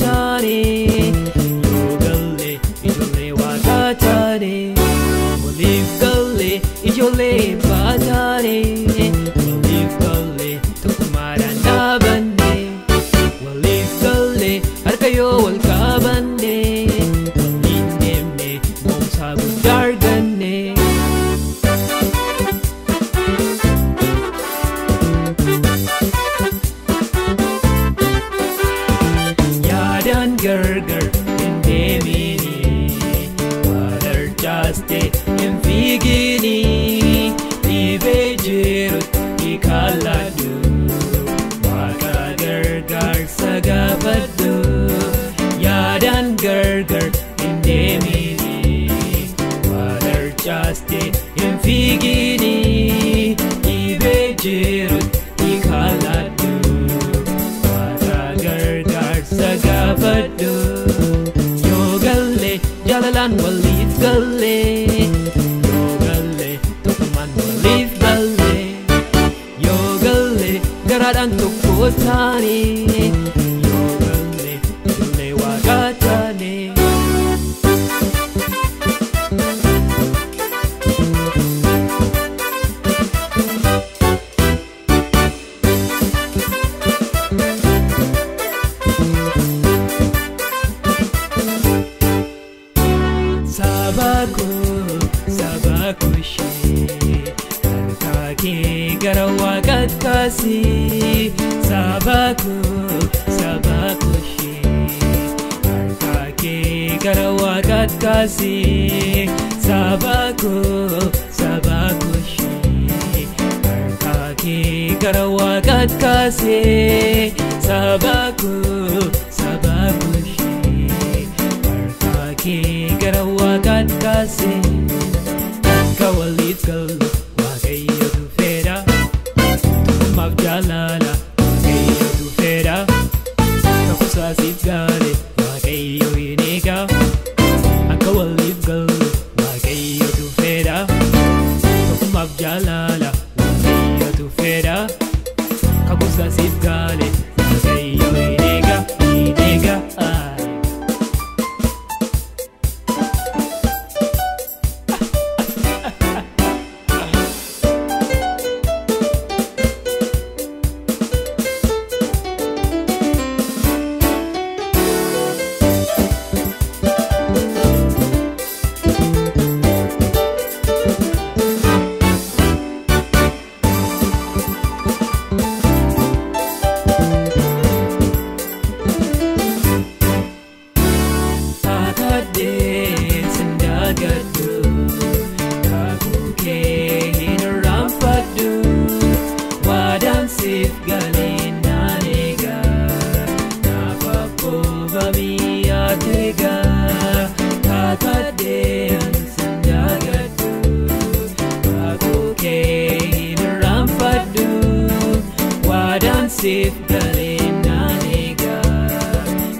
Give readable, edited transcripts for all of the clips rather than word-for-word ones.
taane. Yoo galle ijoollee waaqaa taane. Waliif galle ijoollee abbaa taane. Waliif galle tokkummaadhaan dhaabanne. Waliif galle harka yoo wal qabanne. Waliin deemne moomsaa guddaa arganne. Yaadaan gargar hin deemini, waan arjaaste hin fiigini, dhibee jirutti kalladhu, waaqa gargaarsa gaafadhu. Yaadaan gargar hin deemini, waan arjaaste hin fiigini, dhibee jirutti kalladhu, waaqa gargaarsa gaafadhu. Yoo galle jaalalaan waliif galle. Yoo galle tokkummaan waliif galle. Yoo galle garaadhaan tokko taane. Yoo galle ijoollee waaqaa taane. Saba koo, saba koo ishee, harka kee gara waaqaatti kaasi. Saba koo, saba koo ishee, harka kee gara waaqaatti kaasi. Saba koo, saba koo ishee, harka kee gara waaqaatti kaasi. Saba koo, saba koo ishee, harka kee gara waaqaatti kaasi. Akka waliif gallu waaqayyotu fedha. Tokkummaaf jaalala waaqayyotu fedha. Kakuu gaale waaqayyo hin eega. Akka waliif gallu waaqayyotu fedha. Tokkummaaf jaalala waaqayyotu fedha. Kakuu gaale waaqayyo hin eega, hin eega. Kakadhee sindagadhu, kakuu kee hin irraanfadhu, waadaan siif galee naan eega, naaf abboobamii ati eega. Kakadhee sindagadhu, kakuu kee hin irraanfadhu, waadaan siif galee naan eega,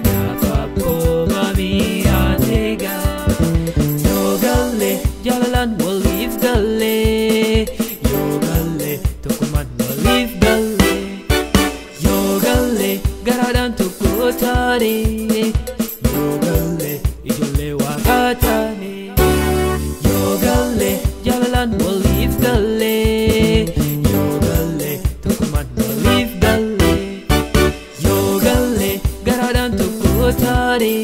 naaf abboobamii ati eega. Yoo galle jaalalaan waliif galle. Yoo galle tokkummaan waliif galle. Yoo galle garaadhaan tokko taane. Yoo galle ijoollee waaqaa taane. Yoo galle jaalalaan waliif galle. Yoo galle tokkummaan waliif galle. Yoo galle garaadhaan tokko taane.